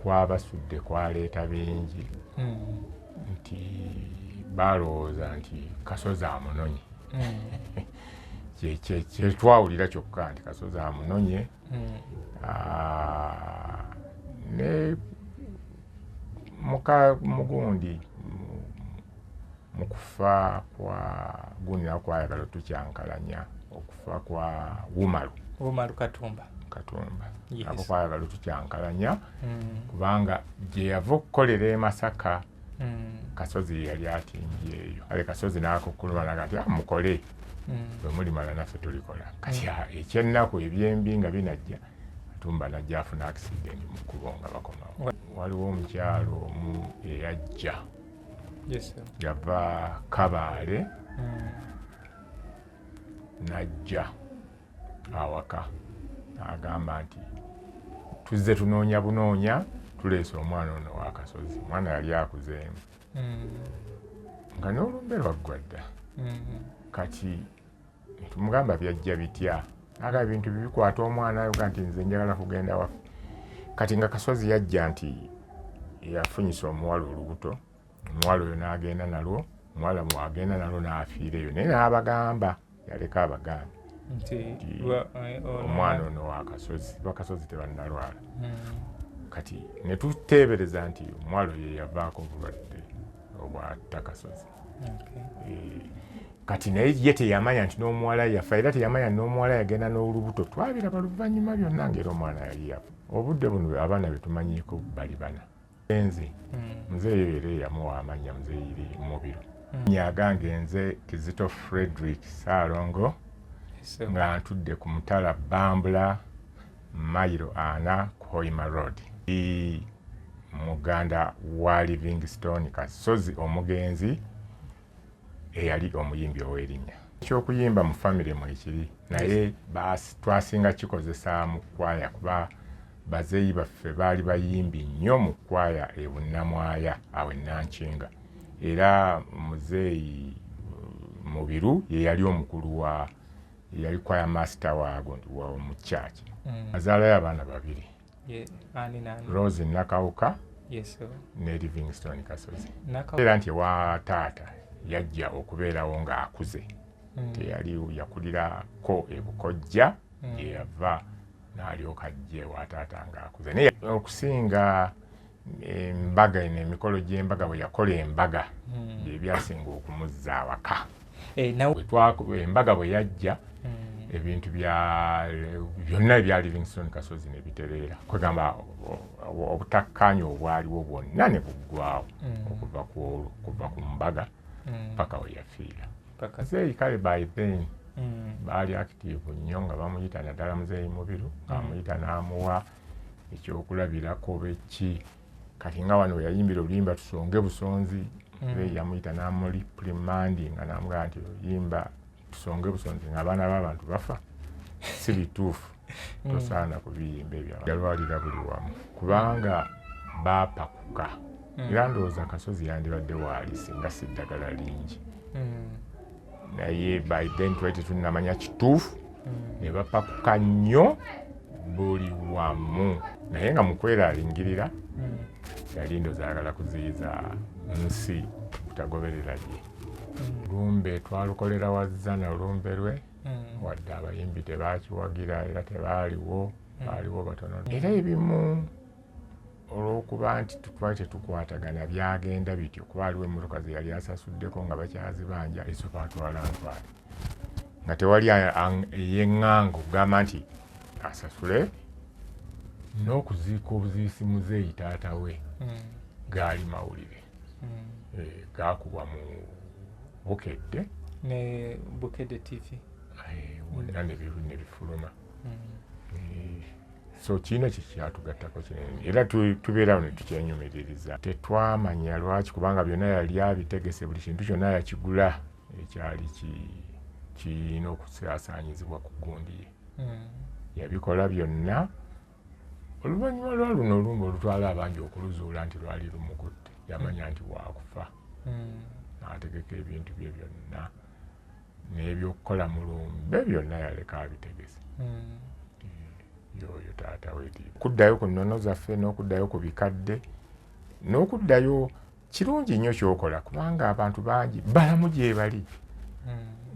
Kwabasudde kwaleeta bingi nti balowooza nti Kasozi amunonye. Kye twawulira kyokka nti Kasozi amunonye. Ne muka mugundi mu kufa kwa gundi nakwayagala tukyankalanya okufa kwa Wumalu Katumba. Yes. Ako kwayagala tukyankalanya kubanga gye yava okukolera e Masaka Kasozi yali atimbyeyo. Ale Kasozi n'akukkuluma n'agamba nti mukole bwe mulimala naffe tulikola. Kati ekyennaku ebyembi nga binajja Katumba najja afuna accident mu kkubo nga bakomawo. Waliwo omukyalo omu eyajja. Yes, sir. Yava Kabaale najja awaka n'agamba nti tuzze tunoonya bunoonya tuleese omwana ono wa Kasozi. Omwana yali akuzeemu nga n'olumbe lwaggwa dda. Kati tumugamba byajja bitya, aga ebintu bibikwata omwana ayoga nti nze njagala kugenda waffe. Kati nga Kasozi yajja nti yafunyisa omuwala olubuto, omuwala oyo n'agenda nalwo, omuwala mwagenda nalwo n'afiira eyo, naye n'abagamba yaleka abagamba nti omwana ono wa Kasozi, Bakasozi tebannalwala. Kati ne tuteebereza nti omuwala oyo yavaako obulwadde obwatta Kasozi. Kati naye ye teyamanya nti n'omuwala yafa, era teyamanya n'omuwala yagenda n'olubuto. Twabiraba luvannyuma byonna ng'era omwana yali yafa. Obudde buno abaana be tumanyiiko bali bana. Nze muzeeyi era eyamuwa amannya muzeeyi Mubiru. Nyagange nze Kizito Frederick Ssaalongo nga ntudde ku mutala Bambula mayiro 4 ku Hoima Road. Muganda wa Livingstone Kasozi omugenzi eyali omuyimbi ow'erinnya. Ekyokuyimba mu famire mwekiri, naye twasinga kikozesa mu kwaya kuba bazeeyi baffe baali bayimbi nnyo mu kwaya e Bunnamwaya awo e Nankinga. Era muzeeyi Mubiru ye yali omukulu wa yali kwaya master waago wa mu church. Azaalayo abaana babiri. Rose Nakawuka ne Livingstone Kasozi. Era nti ewa taata yajja okubeerawo ng'akuze. Teyali yakulirako e Bukojja gye yava n'alyoka ajja ewa taata ng'akuze. Naye okusinga embaga eno, emikolo gy'embaga bwe yakola embaga bye byasinga okumuzza awaka. Embaga bwe yajja ebintu byonna ebya Livingstone Kasozi ne bitereera. Kwegamba obutakkaanya obwaliwo bwonna ne buggwawo okuva ku olwo, kuva ku mbaga paka we yafiira. Muzeeyi kale by then baali active nnyo nga bamuyita, naddala muzeeyi Mubiru ng'amuyita n'amuwa ekyokulabirako oba eki. Kati nga wano we yayimbira oluyimba Tusonge Busonzi, muzeeyi yamuyita n'amureprimandi nga n'amugamba nti oyimba Tusonge Busonzi ng'abaana b'abantu bafa, si bituufu, tosaana kubiyimba ebyo. Yalwalira buli wamu kubanga baapakuka. Era ndowooza Kasozi yandibadde waali singa si ddagala lingi. Naye by then twali tetunnamanya kituufu, ne bapakuka nnyo buli wamu. Naye nga mu kweralingirira yali ndowooza ayagala kuziyiza nsi butagoberera ye. Lumbe twalukolera Wazzana olumbe lwe, wadde abayimbi tebakiwagira era tebaaliwo, baaliwo batono. Era ebimu olw'okuba nti twali tetukwatagana byagenda bityo, kuba waliwo emmotoka ze yali asasuddeko nga bakyazibanja, ezo baatwala ntwale nga tewali eyeŋŋanga okugamba nti asasule. N'okuziika obuziisi muzeeyi taata we gaali mawulire, gaakubwa mu Bukedde ne Bukedde TV wonna ne bifuluma. So kino kyekyatugattako kinene era tubeerawo ne tukyenyumiririza. Tetwamanya lwaki, kubanga byonna yali abitegese, buli kintu kyonna yakigula ekyali kirina okusaasaanyizibwa ku gundi ye. Yabikola byonna. Oluvannyuma lwa luno olumbe olutwala abangi okuluzuula nti lwali lumukutte, yamanya nti waakufa, n'ategeka ebintu bye byonna n'ebyokukola mu lumbe byonna yaleka abitegese. Yoyo taata we. Kuddayo ku nnono zaffe n'okuddayo ku bikadde n'okuddayo kirungi nnyo kyokola, kubanga abantu bangi balamu gye bali,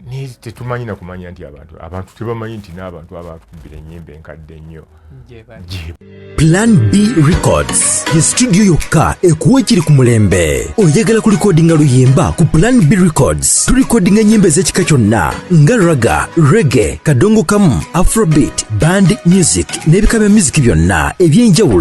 naye tetumanyi na kumanya nti abantu tebamanyi nti n'abantu abatukubira ennyimba enkadde ennyo gye bali. Gye Plan B Records ye studio yokka ekuwa ekiri ku mulembe. Oyagala kulikodinga luyimba? Ku Plan B Records tulikodinga ennyimba ez'ekika kyonna nga ragga, reggae, kadongo kamu, afrobeat, band music n'ebika bya music byonna eby'enjawulo.